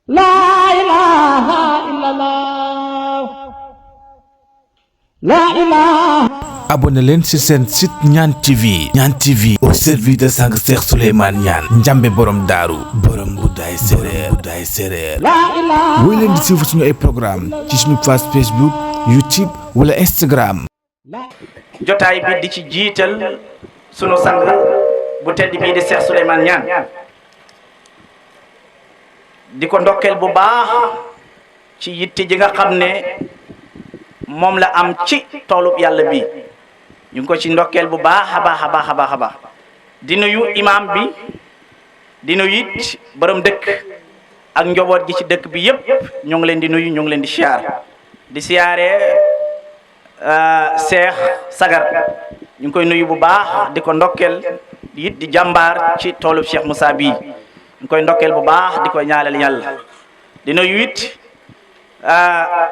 La ilaha illallah. La ilaha. abonné leen ci seen site Niane TV. Niane TV au service de sang Cheikh Souleymane Niane njambe borom daaru borom guddaay séréer La ilaha. woy leen di suivre suñu ay programme ci suñu page Facebook YouTube wala Instagram. jotaay bi di ci jiital sunu sang bu tedd bii di Cheikh Souleymane Niane di ko ndokkeel bu baax ci yitte ji nga xam ne moom la am ci toolub yàlla bi ñu ngi ko ci ndokkeel bu baax a baax di nuyu imam bi di nuyu it borom dëkk ak njaboot gi ci dëkk bi yépp ñu ngi leen di nuyu ñu ngi leen di siyaare Cheikh Sagar ñu ngi koy nuyu bu baax di ko ndokkeel it di jàmbaar ci toolub Cheikh Moussa bii ñu koy ndokkeel bu baax di ko ñaanal yàlla di nuyu it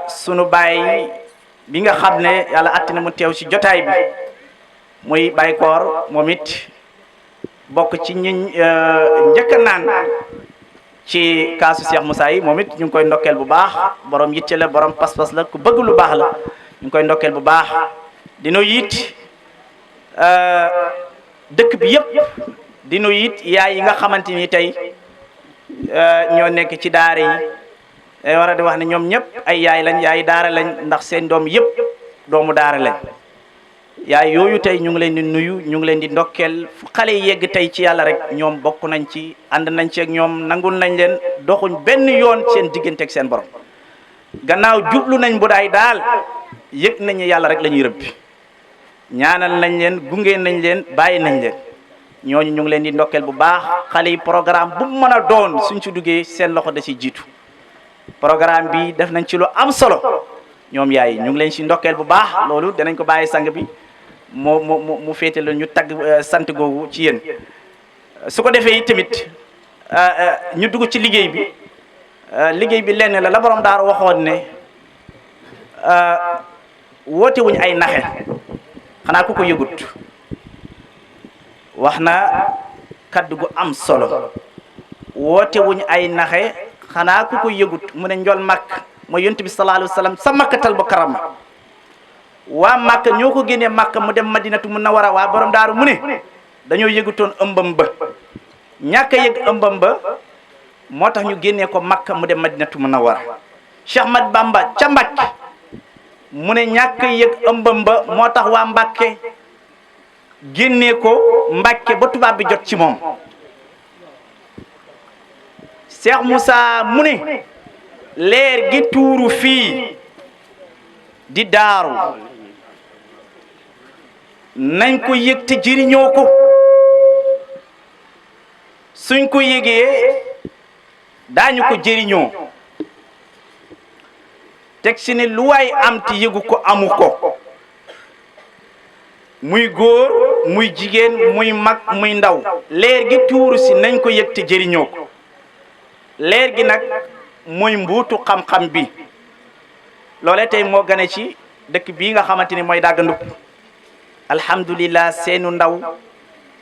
sunu baay bi nga xam ne yàlla atti na mu teew ci jotaay bi muy Baay Koor moom it bokk ci ñi njëkk a naan ci kaasu Cheikh Moussa yi moom it ñu ngi koy ndokkeel bu baax borom yitte la borom pas-pas la ku bëgg lu baax la ñu ngi koy ndokkeel bu baax di nuyu it dëkk bi yëpp di nuyu it yaay yi nga xamante ni tey ñoo nekk ci daara yi war a di wax ne ñoom ñëpp ay yaay lañ yaay daara lañ ndax seen doom yëpp doomu daara lañ yaay yooyu tey ñu ngi leen di nuyu ñu ngi leen di ndokkeel fu xale yi yegg tey ci yàlla rek ñoom bokk nañ ci ànd nañ ci ak ñoom nangul nañ leen doxuñ benn yoon seen diggante ak seen borom gannaaw jublu nañ bu daay daal yëg nañu yàlla rek la ñuy rëbbi ñaanal nañ leen gunge nañ leen bàyyi nañ leen ñooñu ñu ngi leen di ndokkeel bu baax xale yi programme bu mu mën a doon suñ ci duggee seen loxo da ci jiitu programme bi def nañ ci lu am solo ñoom yaay ñu ngi leen ci ndokkeel bu baax loolu danañ ko bàyyi sang bi mu féete la ñu tagg sant googu ci yéen su ko defee tamit ñu dugg ci liggéey bi lenn la borom daar waxoon ne woote wuñ ay naxe xanaa ku ko yëgut wax na kaddu gu am solo woote wuñ ay naxe xanaa ku ko yëgut mu ne njol màkk mooy yonent bi sallallahu alayhi wa sallam sa makkatal mukarrama waa màkk ñoo ko génnee màkk mu dem madinatu munawwara waa borom daaru mu ne dañoo yëgutoon ëmbam ba ñàkk a yëg ëmbam ba moo tax ñu génnee ko màkk mu dem madinatu munawwara Cheikh Ahmad Bamba ca Mbàkke mu ne ñàkk a yëg ëmbam ba moo tax waa Mbàkke génnee ko Mbàkke ba tubaab bi jot ci moom Cheikh Moussa mu ne leer gi tuuru fii di daaru nañ ko yëg te jëriñoo ko suñ ko yëgee daañu ko jëriñoo teg si ne lu waay am te yëgu ko amu ko muy góor muy jigéen muy mag muy ndaw leer gi tuuru si nañ ko yëg te jëriñoo ko leer gi nag mooy mbuutu xam-xam bi loolee tey moo gane ci dëkk bii nga xamante ni mooy Daga Ndoup alhamdulillah seenu ndaw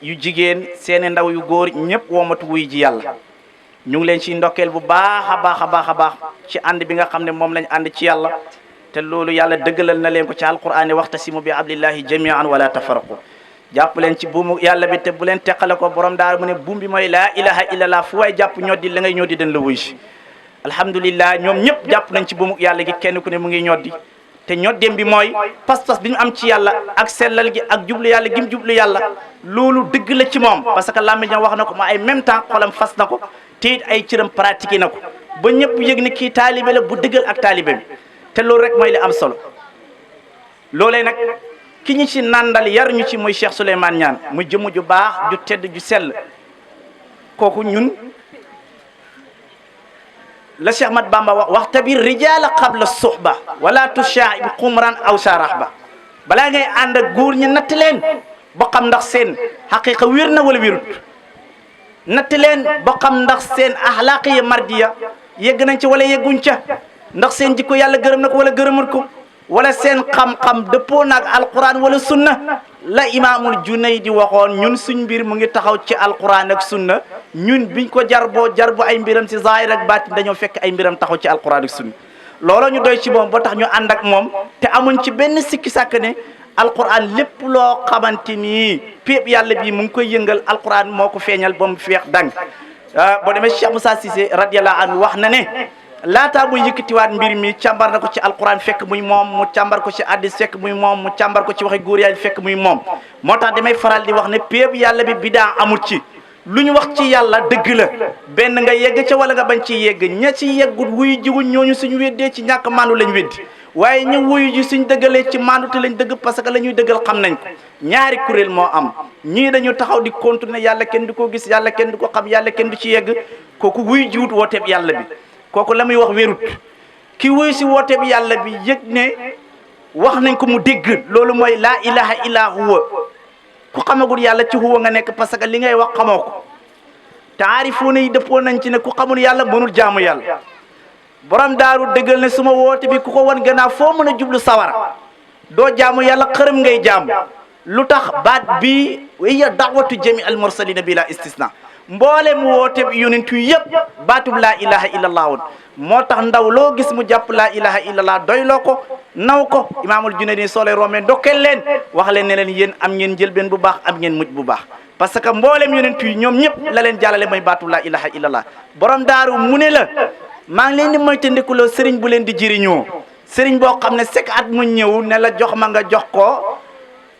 yu jigéen seeni ndaw yu góor ñëpp woomatu wuy ji yàlla ñu ngi leen ci ndokkeel bu baax a baax ci ànd bi nga xam ne moom lañ ànd ci yàlla te loolu yàlla dëggalal na leen ko ci alquraan waxtasimu bi hablillahi jamian wala tafarraqu jàpp leen ci buumu yàlla bi te bu leen teqale ko borom daal mu ne buum bi mooy laa ilaha illallah fu waay jàpp ñoddi la ngay ñoddi dañ la wuy si alhamdulillah ñoom ñëpp jàpp nañ ci buumu yàlla gi kenn ku ne mu ngi ñoddi te ñoddeem bi mooy pas-pas bi ñu am ci yàlla ak sellal gi ak jublu yàlla gi mu jublu yàlla loolu dëgg la ci moom parce que làmmiñam wax na ko ma ay même temps xolam fas na ko te it ay cëram pratiqué na ko ba ñëpp yëg ne kii taalibe la bu dëggal ak taalibe bi te loolu rek mooy li am solo loolee nag ki ñu ci nandal yar ñu ci muy Cheikh Souleymane Niane muy jëmm ju baax ju tedd ju sell kooku ñun la Cheikh Ahmad Bamba wax tabir rijaala qabla suhba wala tushaa'i bi xumran aw sarahba balaa ngay ànd ak góor ñi natt leen ba xam ndax seen xaqiqa wér na wala wérut natt leen ba xam ndax seen axlaaqiya mardiya yegg nañ ci wala yegguñ ca ndax seen jikko yàlla gërëm na ko wala gërëmul ko wala seen xam-xam dëppoo naag alquran wala sunna la imaamul Junaydi waxoon ñun suñ mbir mu ngi taxaw ci alquran ak sunna ñun biñ ko jarboo ay mbiram ci zahir ak baatin dañoo fekk ay mbiram taxaw ci alquran ak sunna looloo ñu doy ci moom ba tax ñu ànd ak moom te amuñ ci benn sikki sàkk ne alquran lépp loo xamante ni péep yàlla bii mu ngi koy yëngal alquran moo ko feeñal ba mu feex dang boo demee Cheikh Moussa Cissé radiyallahu anhu wax na ne laataa muy yëkkatiwaat mbir mi càmbar na ko ci alquran fekk muy moom mu càmbar ko ci addis fekk muy moom mu càmbar ko ci waxi góor yàlla fekk muy moom moo tax damay faral di wax ne péeb yàlla bi bidaa amul ci lu ñu wax ci yàlla dëgg la benn nga yegg ca wala nga bañ ci yegg ña ci yeggut wuyu jiwuñ ñooñu suñu weddee ci ñàkk maandu lañ weddi waaye ñu wuyu ji suñ dëggalee ci maandu te lañ dëgg parce que la ñuy dëggal xam nañ ko ñaari kuréel moo am ñii dañu taxaw di continuer yàlla kenn du ko gis yàlla kenn du ko xam yàlla kenn du ci yegg kooku wuyu jiwut wooteeb yàlla bi kooku la muy wax wérut ki wuyu si woote bi yàlla bi yëg ne wax nañ ko mu dégg loolu mooy laa ilaha illa huwa ku xamagul yàlla ci huwa nga nekk parce que li ngay wax xamoo ko te aarifuuna yi dëppoo nañ ci ne ku xamul yàlla mënul jaamu yàlla borom daaru dëggal ne suma woote bi ku ko wan gannaaw foo mën a jublu sawara doo jaamu yàlla xërëm ngay jaamu lu tax baat bi hiya da'watu jami al mursalina bila istisna mboolem woote bi yonent yi yëpp baatub laa ilaha illallah woon moo tax ndaw loo gis mu jàpp laa ilaha illallah doyloo ko naw ko imaamul Junaydi soo leen rombee ndokkeel leen wax leen ne leen yéen am ngeen njëlbeen bu baax am ngeen mujj bu baax parce que mboolem yonent yi ñoom ñëpp la leen jàllale mooy baatub laa ilaha illallah borom daaru mu ne la maa ngi leen di moytandikuloo sëriñ bu leen di jëriñoo sëriñ boo xam ne chaque at mu ñëw ne la jox ma nga jox ko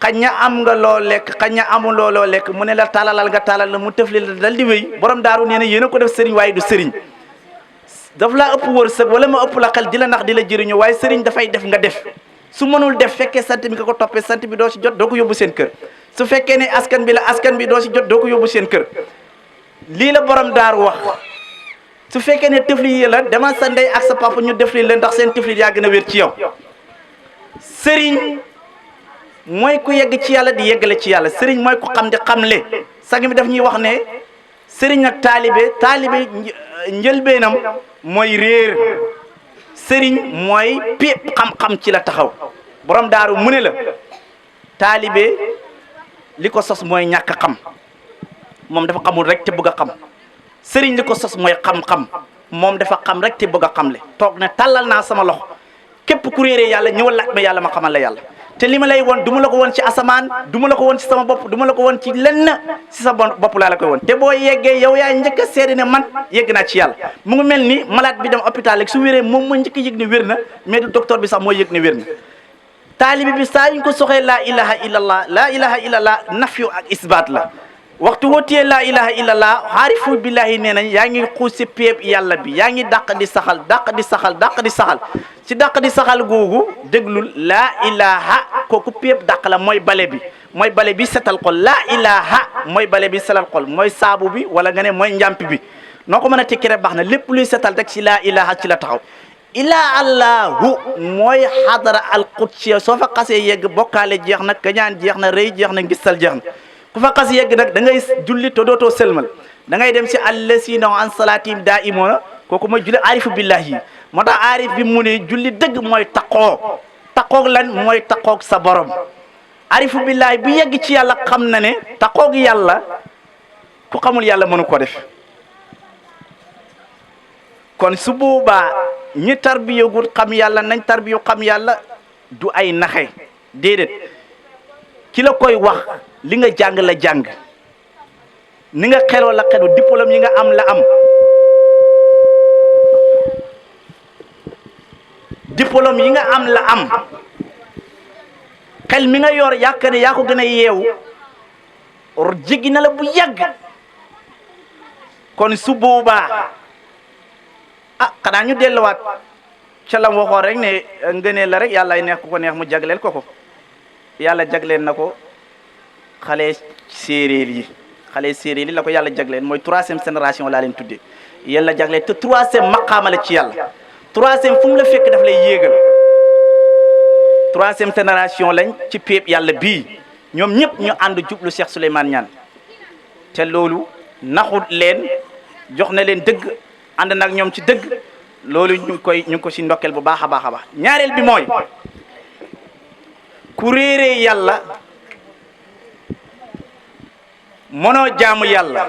xañ na am nga loo lekk xañ na amuloo loo lekk mu ne la talalal nga talal la mu tëfli la dal di wéy borom daaru nee na yéen a ko def sëriñ waaye du sëriñ daf laa ëpp wërsëg wala ma ëpp la xel di la nax di la jëriñoo waaye sëriñ dafay def nga def su mënul def fekkee sant bi nga ko toppee sant bi doo si jot doo ko yóbbu seen kër su fekkee ne askan bi la askan bi doo si jot doo ko yóbbu seen kër lii la borom daaru wax su fekkee ne tëfli yi la demal sa ndey ak sa papa ñu def li la ndax seen tëfli yaa gën a wér ci yow sëriñ mooy ku yegg ci yàlla di yeggale ci yàlla sëriñ mooy ku xam di xamle sang mi daf ñuy wax ne sëriñ ak taalibe njëlbeenam mooy réer sëriñ mooy pépp xam-xam ci la taxaw borom daaru mu ne la taalibe li ko sos mooy ñàkk xam moom dafa xamul rek te bëgg a xam sëriñ li ko sos mooy xam-xam moom dafa xam rek te bëgg a xamle toog ne tàllal naa sama loxo képp ku réeree yàlla ñëwal laaj ma yàlla ma xamal la yàlla te li ma lay woon du ma la ko woon ci asamaan du ma la ko woon ci sama bopp du ma la ko woon ci lenn si sa bopp laa la koy woon te boo yeggee yow yaay njëkk a seede ne man yegg naa ci yàlla mu ngi mel ni malade bi dem hôpital rek su wéree moom mooy njëkk a yëg ne wér na mais du docteur bi sax mooy yëg ne wér na taalibi bi saa yuñ ko soxee laa ilaha illallah laa ilaha illallah nafyu ak isbaat la waxtu wootiyee laa ilaha illallah xaarifu billahi nee nañ yaa ngi xuus si péeb yàlla bi yaa ngi dàq di saxal dàq di saxal dàq di saxal ci dàq di saxal googu déglul laa ilaha kooku péeb dàq la mooy bale bi setal xol laa ilaha mooy bale bi selal xol mooy saabu bi wala nga ne mooy njàmp bi noo ko mën a tekki rek baax na lépp luy setal rek ci laa ilaha ci la taxaw ilaa allahu mooy xadara al qudsiya soo fa xasee yegg bokkaale jeex na kañaan jeex na rëy jeex na ngistal jeex na ku fa xas yegg nag da ngay julli te dootoo sëlmal da ngay dem si allazina an salaatihim daa'imoona kooku mooy julli aarifu billahi moo tax aarif bi mu ne julli dëgg mooy taqoog lan mooy taqoog sa borom aarifu billahi bi yegg ci yàlla xam na ne taqoog yàlla ku xamul yàlla mënu ko def kon su boobaa ñi tarbiyagul xam yàlla nañ tarbiyu xam yàlla du ay naxe déedéet ki la koy wax li nga jàng la jàng ni nga xeloo la xelu diplôme yi nga am la am diplôme yi nga am la am xel mi nga yor yaakaar ne yaa ko gën a yeewu jéggi na la bu yàgg kon su boobaa xanaa ñu delluwaat ca la waxoon rek ne ngëneel la rek yàlla ay neex ku ko neex mu jagleel ko yàlla jagleel na ko xale séeréer yi la ko yàlla jagleel mooy 3e génération laa leen tuddee yàlla jagleel te 3e maqaama la ci yàlla 3e fu mu la fekk daf lay yéegal 3e génération lañ ci péep yàlla bii ñoom ñëpp ñu ànd jublu Cheikh Souleymane Niane te loolu naxut leen jox na leen dëgg ànd nag ñoom ci dëgg loolu ñu ngi ko si ndokkeel bu baax a baax ñaareel bi mooy ku réeree yàlla mënoo jaamu yàlla.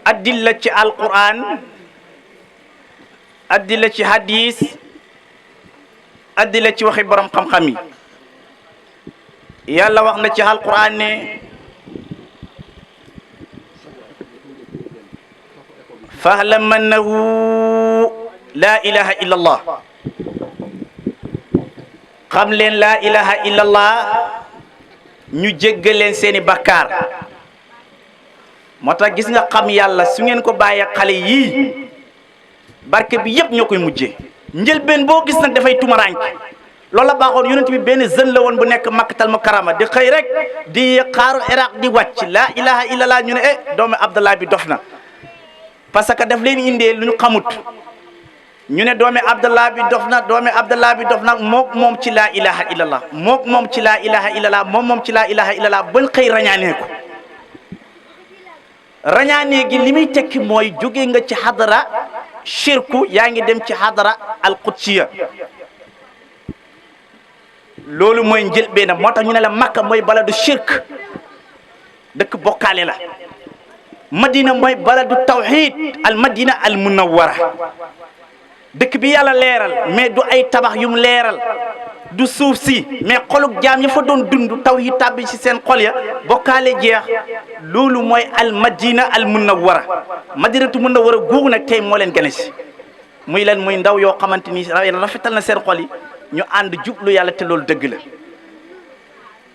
addilla ci alquran, addilla ci hadis, addilla ci waxi borom xam-xam yi. yàlla wax na ci alquran ne fa'lam annahu la ilaha illa allah. xam leen laa ilaha illa allah ñu jéggal leen seeni bakkaar. moo tax gis nga xam yàlla su ngeen ko bàyyee xale yii barke bi yëpp ñoo koy mujjee. njëlbeen boo gis nag dafay tumarank loolu la baaxoon yonent bi benn jeune la woon bu nekk makkatal mukarrama di xëy rek di xaaru iraq di wàcc laa ilaha illa allah ñu ne doomu abdallah bi dof na parce que daf leen indee lu ñu xamut. ñu ne doomi abdallah bi dof na doomi abdallah bi dof na moom ci laa ilaha illallah moom ci laa ilaha illallah moom ci laa ilaha illallah bañ xëy rañaanee ko. rañaanee gi li muy tekki mooy jóge nga ci xadara shirku yaa ngi dem ci xadara alqudsiya. loolu mooy njëlbéen moo tax ñu ne la makka mooy baladu shirk dëkk bokkaale la. madina mooy baladu tawhid al madina al munawwara dëkk bi yàlla leeral mais du ay tabax yum leeral du suuf si mais xoluk jaam ña fa doon dund tawhid tàbbi ci seen xol ya bokkaale jeex. loolu mooy al madina al munawwara madinatu munawwara googu nag tey moo leen gën a si muy leen muy ndaw yoo xamante ni rafetal na seen xol yi ñu ànd jublu yàlla te loolu dëgg la.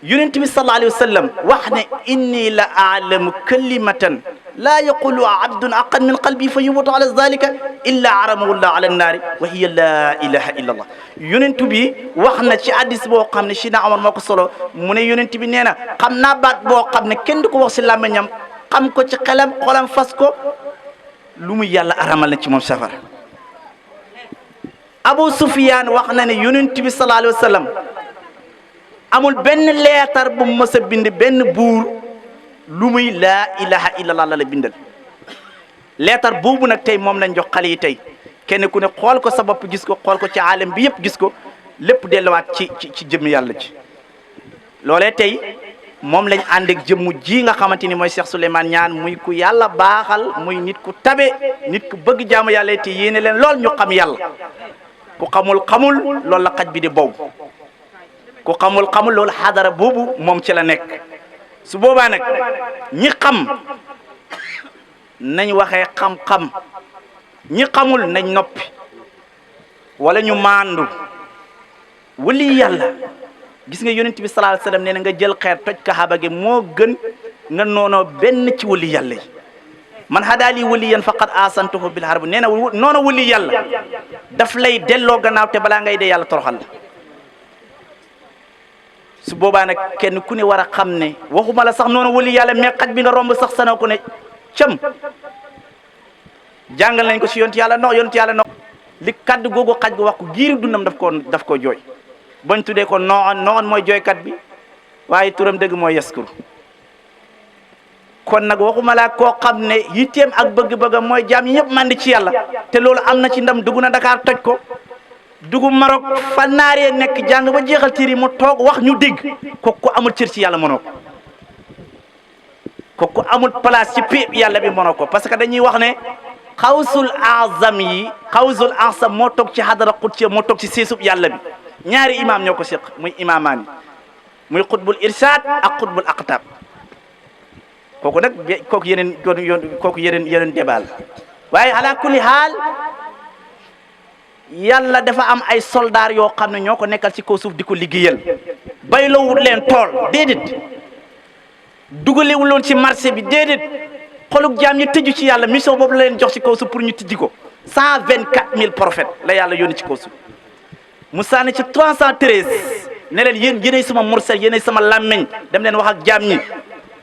yonent bi sallallahu alayhi wa sallam wax ne inni la aalamu kalimatan laa yaqulu abdun aqan min qalbi fa yubutu ala zalika illa aramahu llah ala nnaari wa hiya laa ilaha illa allah. yonent bi wax na ci hadis boo xam ne Sidna Omar moo ko solo mu ne yonent bi nee na xam naa baat boo xam ne kenn du ko wax si làmmiñam xam ko ci xelam xolam fas ko lu muy yàlla aramal na ci moom safara. Abu Sufyaan wax na ne yonent bi sallallahu alayhi wa sallam amul benn leetar bu mu mës a bind benn buur lu muy laa ilaha illallah la bindal. leetar boobu nag tey moom lañ jox xale yi tey kenn ku ne xool ko sa bopp gis ko xool ko ci aalam bi yëpp gis ko lépp delluwaat ci jëmm yàlla ji. loolee tey moom lañ ànd ak jëmmu ji nga xamante ni mooy Cheikh Souleymane Niane muy ku yàlla baaxal muy nit ku tabe nit ku bëgg jaamu yàlla te yéene leen lool ñu xam yàlla. ku xamul loolu la xaj bi di bow ku xamul loolu xadara boobu moom ci la nekk. su boobaa nag ñi xam nañ waxee xam-xam ñi xamul nañ noppi wala ñu maandu. wali yàlla gis nga yonent bi sallallahu alayhi wasallam nee na nga jël xeer toj kaaba gi moo gën nga noonoo benn ci wali yàlla yi. man hadaali waliyan faqad asantuhu bil harb nee na noonu wali yàlla daf lay delloo gannaaw te balaa ngay dee yàlla toroxal la. su boobaa nag kenn ku ne war a xam ne waxuma la sax noonu wali yàlla mais xaj bi nga romb sax sanoo ko ne cëm jàngal nañ ko si yonent yàlla no li kaddu googu xaj gu wax ko giiri dundam daf koo jooy bañ tuddee ko noon mooy jooykat bi waaye turam dëgg mooy yaskuru. kon nag waxuma laa koo xam ne yitteem ak bëgg-bëggam mooy jaam yi ñëpp mandi ci yàlla te loolu am na ci ndam dugg na Dakar toj ko dugg Maroc fa naaree nekk jàng ba jeexal tiir yi mu toog wax ñu dégg kooku amul cër ci yàlla mënoo ko kooku amul place ci péep yàlla bi mënoo ko parce que dañuy wax ne xawsul azam moo toog ci xadara qudsiya moo toog ci seesub yàlla bi ñaari imaam ñoo ko séq muy imaamaani muy xutbul irshad ak xutbul aqtab. kooku nag kooku yeneen débat la waaye ala kulli haal yàlla dafa am ay soldats yoo xam ne ñoo ko nekkal ci kaw suuf di ko liggéeyal bayloo wut leen tool déedéet dugalewul loon ci marché bi déedéet xoluk jaam ñi tëju ci yàlla mission boobu la leen jox ci kaw suuf pour ñu tijji ko 124 000 prophètes la yàlla yónni ci kaw suuf Musaa ne ci 313 ne leen yéenay sama mursal yéenay sama làmmeñ dem leen wax ak jaam ñi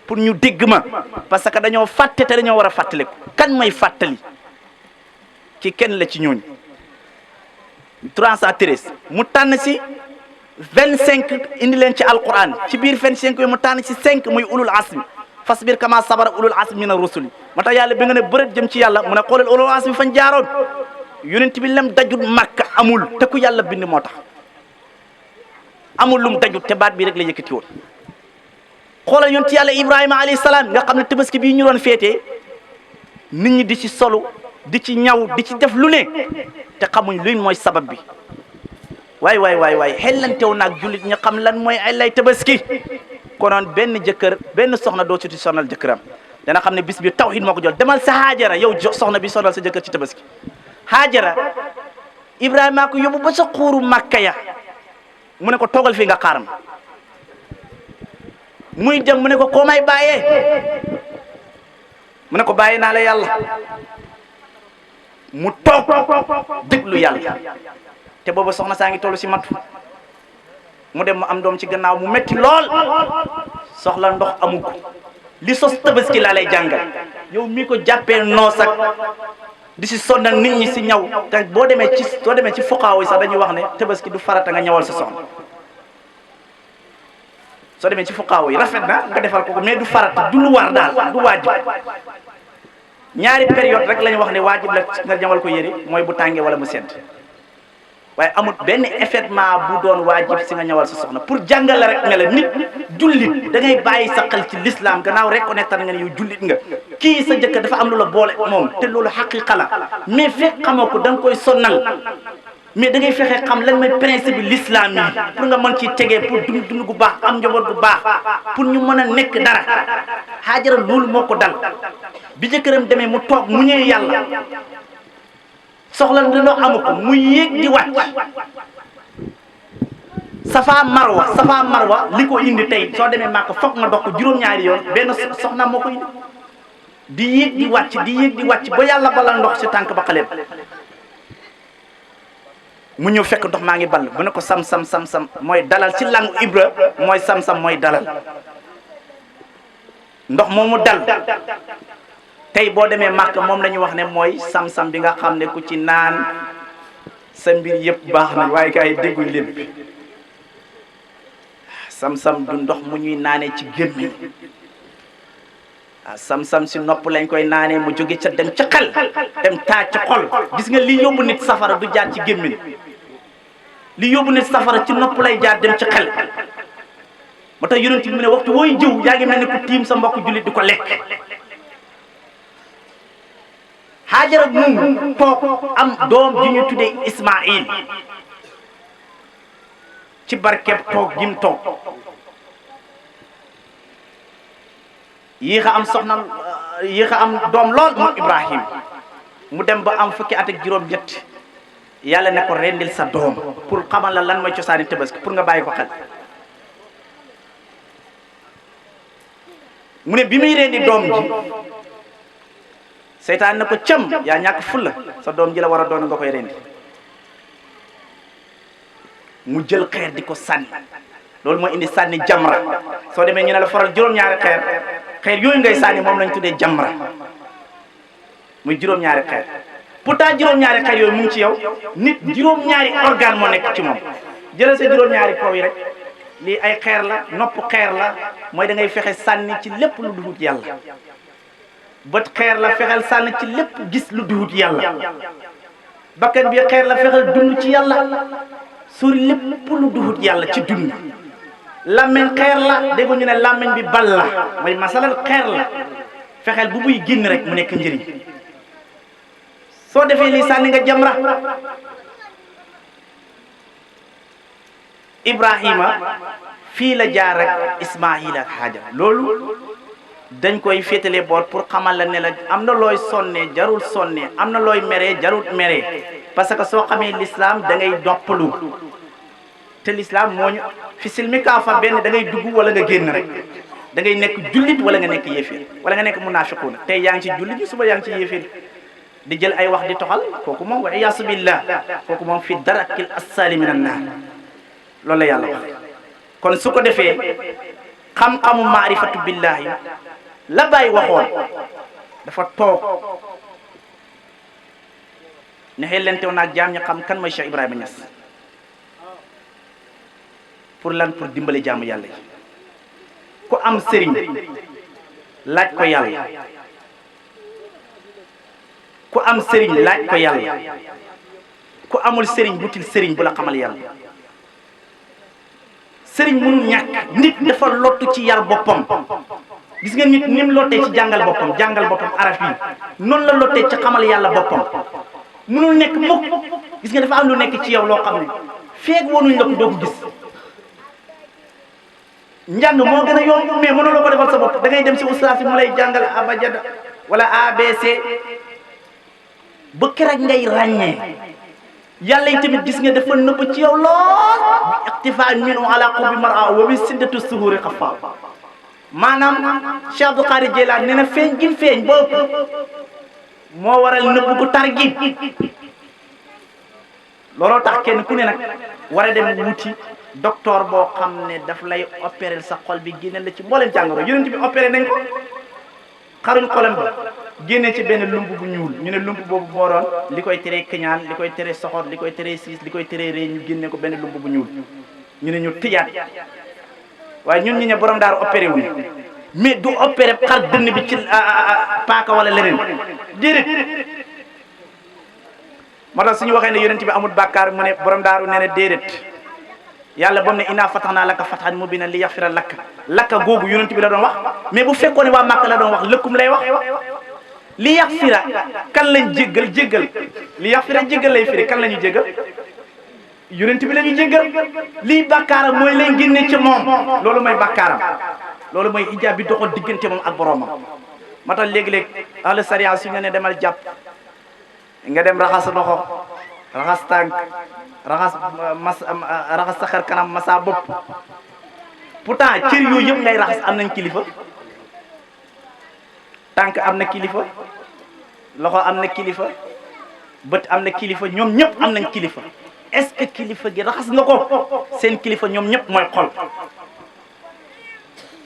pour ñu dégg ma parce que dañoo fàtte te dañoo war a fàttaliku kan may fàttali ci kenn la ci ñooñu 313 mu tànn si 25 indi leen ci alquran ci biir 25 yooyu mu tànn si 5 muy ulul asmi fasbir kama sabara ulul asmi mina rusuli moo tax yàlla bi nga ne bërët jëm ci yàlla mu ne xoolal ulul asmi fañ jaaroon yonent bi lem dajul màkk amul te ku yàlla bind moo tax amul lum daju te baat bi rek la yëkkati woon xoolal yonent yàlla Ibrahima alayhi salaam nga xam ne tabaski bii ñu doon féetee nit ñi di ci solu di ci ñaw di ci def lu ne te xamuñ luñ mooy sabab bi waay xellantew naag jullit ñi xam lan mooy ay lay tabaski konoon benn jëkkër benn soxna doo ci sonal jëkkëram dana xam ne bis bi tawhid moo ko jël demal sa Haajara yow soxna bi sonal sa jëkkër ci tabaski Haajara Ibrahima ko yóbbu ba sa xuuru Makka ya mu ne ko toogal fii nga xaaram muy dem mu ne ko koo may bàyyee mu ne ko bàyyee naa la yàlla mu toog déglu yàlla te booba soxna saa ngi toll si matu mu dem mu am doom ci gannaaw mu metti lool soxla ndox amu ko li sos tabaski laa lay jàngal yow mi ko jàppee noos ak di si sonnal nit ñi si ñaw te boo demee ci fuqaaw yi sax dañuy wax ne tabaski du farata nga ñawal sa soxna soo demee ci fuqaaw yi rafet na nga defal ko mais du farata du lu war daal du waajib ñaari période rek la ñu wax ne waajib la nga ñawal ko yëre mooy bu tàngee wala mu sedd waaye amul benn effectivement bu doon waajib si nga ñawal sa soxna pour jàngal la rek ne la nit jullit da ngay bàyyi sa xel ci l'islam gannaaw reconnaître nga ne yow jullit nga kii sa jëkkër dafa am lu la boole moom te loolu xaqiqa la mais fekk xamoo ko da nga koy sonnal mais da ngay fexe xam lan mooy principe bi l'islam yi pour nga mën ciy tegee pour dund gu baax am njaboot gu baax pour ñu mën a nekk dara Haajara loolu moo ko dal bi jëkkëram demee mu toog mu ñëw yàlla soxla ndox amu ko mu yéeg di wàcc safa marwa li ko indi tey soo demee Màkka foog nga dox ko juróom-ñaari yoon benn soxna moo ko indi di yéeg di wàcc ba yàlla balal ndox si tànk ba xaleem mu ñëw fekk ndox maa ngi ball mu ne ko sam mooy dalal ci langu Ibra mooy sam mooy dalal ndox moomu dal tey boo demee Màkka moom la ñu wax ne mooy sam bi nga xam ne ku ci naan sa mbir yëpp baax na waaye gars yi dégguñ leen bi sam du ndox mu ñuy naanee ci gémmiñ sam si nopp lañ koy naanee mu jóge ca dem ca xel dem taa ci xol gis nga li yóbbu nit safara du jaar ci gémmiñ li yóbbu nit safara ci nopp lay jaar dem ci xel moo tax yonent bi mu ne waxtu wooy jëw yaa ngi mel ni ku tiim sa mbokk jullit di ko lekk Haajara mu toog am doom ji ñu tuddee Ismaïl ci barkeb toog gim toog yéex a am soxna yéex a am doom lool moom Ibrahim mu dem ba am fukki at ak juróom-ñett yàlla ne ko rendil sa doom pour xamal la lan mooy cosaani tabaski pour nga bàyyi ko xel mu ne bi muy rendi doom ji seytaan na ko cëm yaa ñàkk fulla sa doom ji la war a doon nga koy rendi mu jël xeer di ko sànni loolu moo indi sànni jamra soo demee ñu ne la faral juróom-ñaari xeer yooyu ngay sànni moom lañ tuddee jamra muy juróom-ñaari xeer pourtant juróom-ñaari xeer yooyu mu ngi ci yow nit juróom-ñaari organe moo nekk ci moom jëlal sa juróom-ñaari kaw yi rek lii ay xeer la nopp xeer la mooy da ngay fexe sànni ci lépp lu duhut yàlla bët xeer la fexeel sànni ci lépp gis lu duhut yàlla bakkan bi xeer la fexeel dund ci yàlla sori lépp lu duhut yàlla ci dund làmmeñ xeer la dégg ñu ne làmmeñ bi bal la mooy masalal xeer la fexeel bu muy génn rek mu nekk njëriñ soo defee lii sànni nga jamra Ibrahima fii la jaar rek Ismaïla ak Haajara loolu dañ koy féetale boor pour xamal la ne la am na looy sonne jarul sonne am na looy meree jarul meree parce que soo xamee l'islam da ngay doppalu te l'islam moo ñu fi silmi kaa fa benn da ngay dugg wala nga génn rek da ngay nekk jullit wala nga nekk yéeféer wala nga nekk munaafiquuna tey yaa ngi ci jullit ñi suba yaa ngi ci yéeféer di jël ay wax di toxal kooku moom wa iyaasu billah kooku moom fi darakil assaali min an naar loolu la yàlla wax kon su ko defee xam-xamu maarifatu billahi la Baay waxoon dafa toog ne xellentew naag jaam ñi xam kan mooy Cheikh Ibrahima Niass pour lan pour dimbale jaamu yàlla yi ku am sëriñ laaj ko yàlla ku am sëriñ laaj ko yàlla ku amul sëriñ butil sëriñ bu la xamal yàlla sëriñ mënul ñàkk nit dafa lottu ci yar boppam gis nga nit ni mu lottee ci jàngal boppam araf yi noonu la lottee ci xamal yàlla boppam mënul nekk mukk gis nga dafa am lu nekk ci yow loo xam ne feeg wonuñ la ko doo ko gis njàng moo gën a yomb mais mënuloo ko defal sa bopp da ngay dem si ustaas mu lay jàngal abajada wala ABC ba keroog ngay ràññee yàlla yi tamit gis nga dafa nëbb ci yow lool bi iqtifaa minu ala qurbi mar'a wa bi siddatu suhuri xafa maanaam Cheikh Abdou Qadir Jeylaani nee na feeñ gin feeñ boobu moo waral nëbb gu tar gi looloo tax kenn ku ne nag war a dem wuti docteur boo xam ne daf lay opérer sa xol bi génne la ci mboolem jàngoro yonent bi opéré nañ ko xaruñ xolam ba génne ci benn lumb bu ñuul ñu ne lumb boobu moo doon li koy teree këñaan li koy teree soxor li koy teree siis li koy teree ree ñu génne ko benn lumb bu ñuul ñu ne ñu tëjaat waaye ñun ñi ne borom daaru opéré wuñ mais du opéré xar dënn bi ci paaka wala leneen déedéet moo tax suñu waxee ne yonent bi amul bàkkaar mu ne borom daaru nee na déedéet yàlla ba mu ne inaa fatahnaa laka fathan mubiinan li yaxfira lakka googu yonent bi la doon wax mais bu fekkoon ne waa Màkka la doon wax lëkkum lay wax li yaxfira kan lañ jéggal li yaxfira jéggal lay firi kan la ñu jéggal yonent bi la ñu jéggal lii bàkkaaram mooy lay génne ci moom loolu mooy bàkkaaram loolu mooy ijaab bi doxal diggante moom ak boroomam moo tax léegi-léeg ahlu sariya su ñu ne demal jàpp nga dem raxas loxo raxas tànk raxas sa xar kanam masa bopp pourtant cër yooyu yëpp ngay raxas am nañ kilifa tànk am na kilifa loxo am na kilifa bët am na kilifa ñoom ñëpp am nañ kilifa est-ce que kilifa gi raxas nga ko seen kilifa ñoom ñëpp mooy xol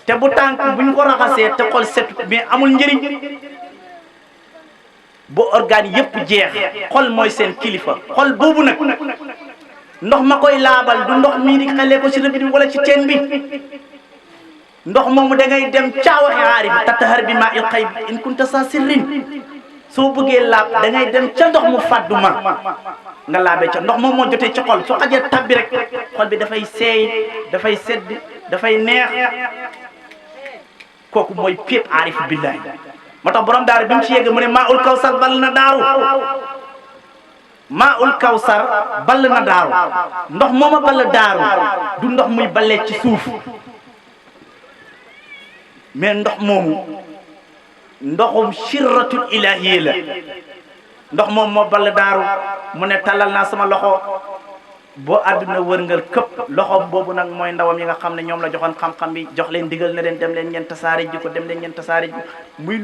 te bu tànk buñ ko raxasee te xol setu mais amul njëriñ bu organe yëpp jeex xol mooy seen kilifa xol boobu nag ndox ma koy laabal du ndox mii di xalee ko ci rëbbi bi wala ci teen bi ndox moomu da ngay dem caawaxe aarif tatahar bi maa il xayb in kunta sa sirrin soo bëggee laab da ngay dem ca ndox mu fàddu ma nga laabee ca ndox moom moo jotee ci xol su xajee tabbi rek xol bi dafay seey dafay sedd dafay neex kooku mooy pépp aarif billahi moo tax borom daaru bi mu ci yegg mu ne maa ul kawsar ball na daaru maa ul kawsar ball na daaru ndox mooma ball daaru du ndox muy ballee ci suuf mais ndox moomu ndoxum sirratul ilahiyya la ndox moom moo ball daaru mu ne talal naa sama loxo boo àdduna wërngal këpp loxoom boobu nag mooy ndawam yi nga xam ne ñoom la joxoon xam-xam bi jox leen digal na leen dem leen ngeen tasaare ji ko dem leen ngeen tasaare ji muy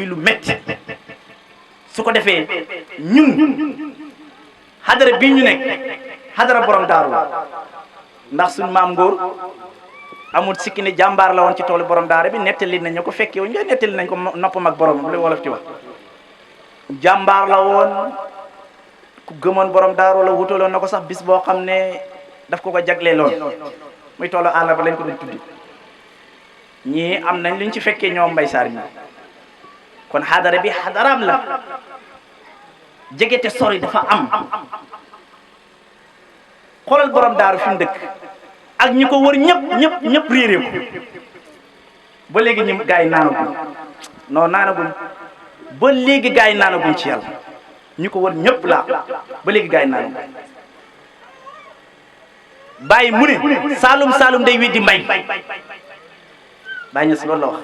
lu metti su ko defee ñun xadara bii ñu nekk xadara borom daaru ndax suñ maam ngóor amul sikki ne jàmbaar la woon ci toolu borom daara bi nettali nañ ko fekkee wuñ ngay nettali nañ ko noppam ak borom lu wolof ci wax jàmbaar la woon ku gëmoon borom daaru la wutaloon na ko sax bis boo xam ne daf ko jagleeloon muy toolu àll ba lañ ko doon tuddi ñii am nañ luñ ci fekkee ñoom mbay saar ñi kon xadara bi xadaraam la jegete sori dafa am xoolal borom daaru fi mu dëkk ak ñi ko wër ñëpp réeré ko ba léegi ñu gaa yi naanaguñ non naanaguñ ba léegi gaa yi naanaguñ ci yàlla ñi ko wër ñëpp laa ba léegi gaa yi naanaguñ bàyyi mu ne saalum day weddi mbay bàyyi ñes loolu la wax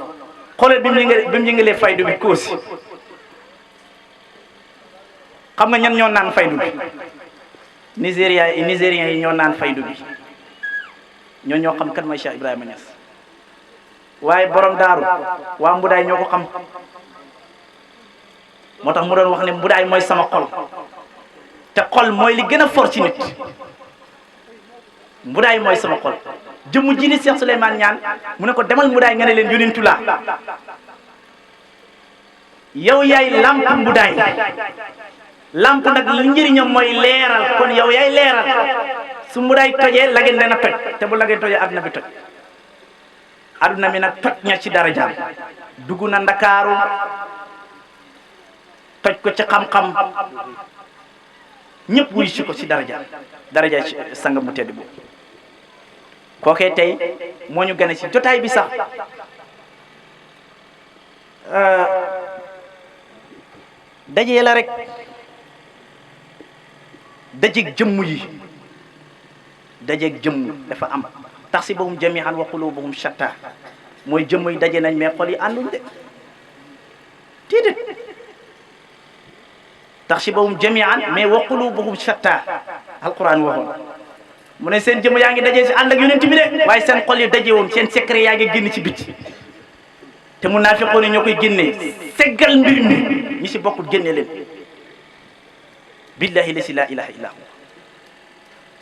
xoolal bi mu yëngalee faydu bi koosi xam nga ñan ñoo naan faydu bi nigériens yi ñoo naan faydu bi ñoo xam kan mooy Cheikh Ibrahima Niass waaye borom daaru waa mbudaay ñoo ko xam moo tax mu doon wax ne mbudaay mooy sama xol te xol mooy li gën a fort ci nit mbudaay mooy sama xol jëmm ji ni Cheikh Souleymane ñaan mu ne ko demal mbudaay nga ne leen yonentu laa yow yaay lamp mbudaay lamp nag li njëriñam mooy leeral kon yow yaay leeral su mbudaay tojee lageen dana toj te bu lageen tojee adduna bi toj adduna mi nag toj ña ci darajaam dugg na ndakaaru toj ko ci xam-xam ñëpp wuy si ko si daraja sanga mu tedd boobu kookee tey moo ñu gane si jotaay bi sax dajee la rek dajeeg jëmm yi dajeeg jëmm dafa am taxsibuhum jami'an wa qulubuhum shatta mooy jëmm yi daje nañ mais xol yi ànduñ de déedéet taxsibuhum jami'an mais wa qulubuhum shatta alquran waxoon mu ne seen jëmm yaa ngi dajee si ànd ak yonent bi de waaye seen xol yi daje woon seen secret yaa ngi génn ci biti te munaafiqoon yi ñoo koy génnee seggal mbir mi ñi si bokkul génne leen billahi la si la ilaha illa hu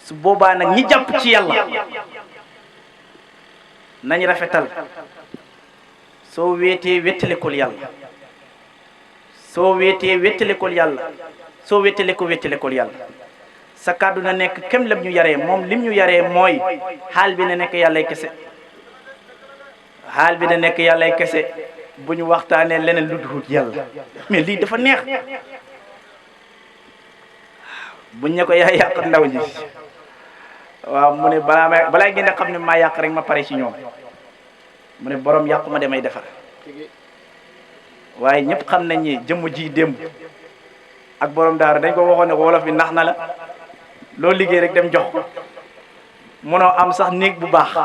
su boobaa nag ñi jàpp ci yàlla nañ rafetal soo weetee wettalekol yàlla soo weetee wettalekol yàlla soo wettalekol yàlla sa kàddu na nekk kem lam ñu yaree moom lim ñu yaree mooy xaal bi na nekk yàllay kese xaal bi na nekk yàllay kese bu ñu waxtaanee leneen lu dul yàlla mais lii dafa neex buñ ne ko yaa yàq ndaw ñi waaw mu ne balaa ngeen a xam ne maa yàq rek ma pare ci ñoom mu ne borom yàqu ma demay defar waaye ñëpp xam nañ ni jëmm ji démb ak borom daara dañ ko waxoon ne ko wolof bi nax na la loo liggéey rek dem jox ko mënoo am sax néeg bu baax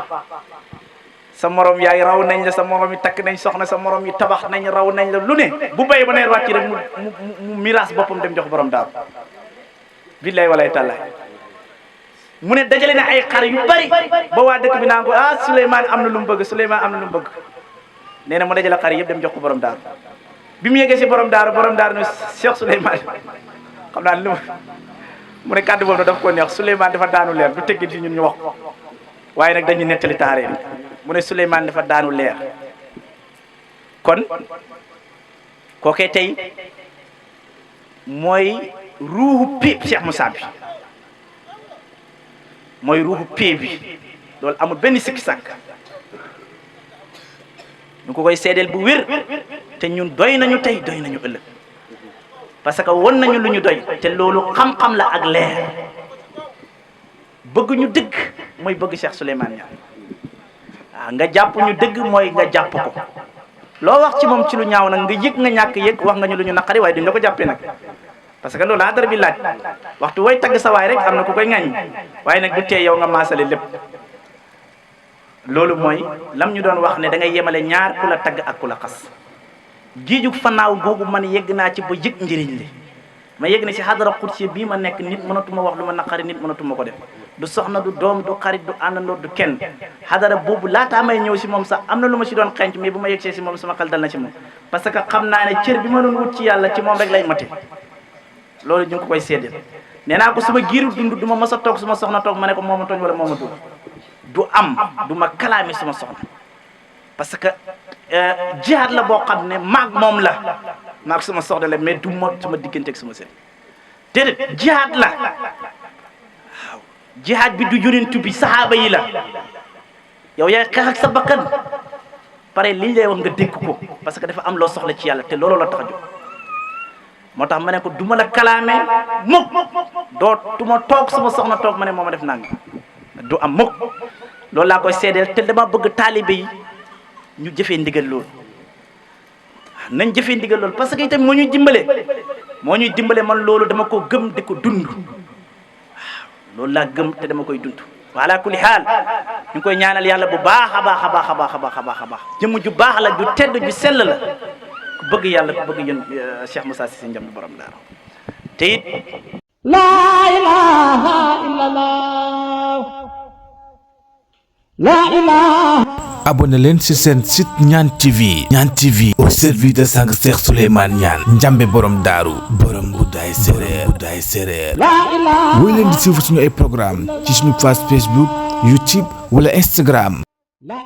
sa morom yaay raw nañ la sa morom yi takk nañ soxna sa morom yi tabax nañ raw nañ la lu ne bu bay ba ne wàcc rek mu miraas boppam dem jox borom daara billaay walaay tàllaay mu ne dajale na ay xar yu bari ba waa dëkk bi naan ko Souleymane am na lu mu bëgg Souleymane am na lu mu bëgg nee na mu dajale xar yëpp dem jox ko borom daaru bi mu yeggee si borom daaru ne Cheikh Souleymane xam naa lu mu ne kàddu boobu daf ko neex Souleymane dafa daanu leer du teggin si ñun ñu wax ko waaye nag dañuy nettali taaree mu ne Souleymane dafa daanu leer kon kookee tey mooy ruuxu péeb Cheikh Moussa bi mooy ruuxu péeb bi loolu amul benn sikki sàkk ñu ko koy seedeel bu wér te ñun doy nañu tey doy nañu ëllëg parce que won nañu lu ñu doy te loolu xam-xam la ak leer bëgg ñu dëgg mooy bëgg Cheikh Souleymane Niang waaw nga jàpp ñu dëgg mooy nga jàpp ko loo wax ci moom ci lu ñaaw nag nga yëg nga ñàkk yëg wax nga ñu lu ñu naqari waaye duñ la ko jàppee nag parce que loolu laa dara bi laaj waxtu way tagg sa waay rek am na ku koy ŋañ waaye nag du tee yow nga maasale lépp loolu mooy lam ñu doon wax ne da ngay yemale ñaar ku la tagg ak ku la xas giiju fanaaw googu man yegg naa ci ba yëg njëriñ li ma yegg ne si xadara xudsi bii ma nekk nit mënatuma wax lu ma naqari nit mënatuma ko def du soxna du doom du xarit du àndandoo du kenn xadara boobu laataa may ñëw si moom sax am na lu ma si doon xenc mais bu ma yegsee si moom sama xel dal na ci moom parce que xam naa ne cër bi ma doon wut ci yàlla ci moom rek lay mate loolu ñu ngi ko koy séddeel nee naa ko suma giiru dund du ma mës a toog suma soxna toog ma ne ko moo ma tooñ wala moo ma dugg du am du ma kalaame suma soxna parce que jihaad la boo xam ne maag moom la maag suma soxna la mais du ma suma diggante ak suma seen déedéet jihaad la waaw jihaad bi du yonent bi sahaaba yi la yow yaay xeex ak sa bakkan pare liñ lay wax nga dégg ko parce que dafa am loo soxla ci yàlla te loolu la tax a jóg moo tax ma ne ko du ma la kalaame mukk du ma toog suma soxna toog ma ne moo ma def nang du am mukk loolu laa koy seedeel te dama bëgg taalibe yi ñu jëfee ndigal loolu nañ jëfee ndigal loolu parce que itam moo ñuy dimbale man loolu dama ko gëm di ko dund waaw loolu laa gëm te dama koy dund wala kulli xaal ñu ngi koy ñaanal yàlla bu baax a baax a baax a baax a baax a baax a baax jëmm ju baax la ju tedd ju sell la ku bëgg yàlla ku bëgg yón Cheikh Moussa Cissé Ndiamb borom daara te it laa ilaaha illallah laa ilaaha abonné leen ci seen site Niane TV Niane TV au service de sang Cheikh Souleymane Niane Ndiambe borom daaru borom Goudaye Séréer laa ilaaha woy leen di suivre suñu ay programme ci suñu page Facebook YouTube wala Instagram